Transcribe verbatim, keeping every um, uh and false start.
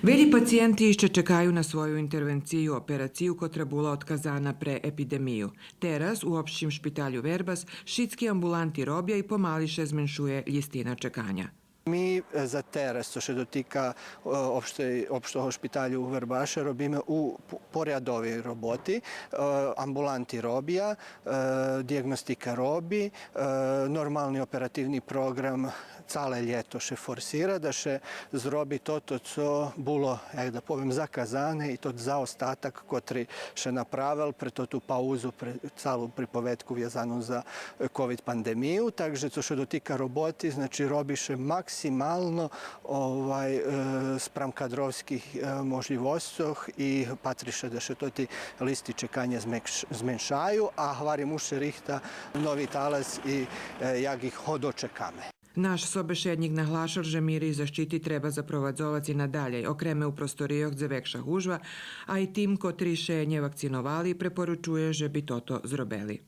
Велї пациєнти ище чекаю на свою интервенцию, операцию котра була одказана пре епидемию. Тераз у Общим шпиталю Вербас шицки амбуланти робя и помали ше зменшує лїстина чеканя. Ми, е, за тераз, цо ше дотика, е, општей-, Општого шпиталю у Вербаше, робиме у п-, порядовей роботи. Е, амбуланти робя, е, диягностика роби, е, нормални оперативни програм цале лєто ше форсира да ше зроби тото цо було, як да повем, заказане и тот заостатак котри ше направел пре тоту паузу, пре цалу приповедку вязану за, е, ковид пандемию. Так же цо ше дотика роботи, значи, роби ше максимално, овай, е, спрам кадровских, е, можлївосцох и патри ше да ше тоти листи чеканя змекш-, зменшаю, а гварим, уж ше рихта нови талас и, е, як их го дочекаме. Наш собешеднїк наглашел же мири и защити треба запровадзовац и надалєй, окреме у просторийох дзе векша гужва, а и тим котри ше нє вакциновали препоручує же би тото зробели.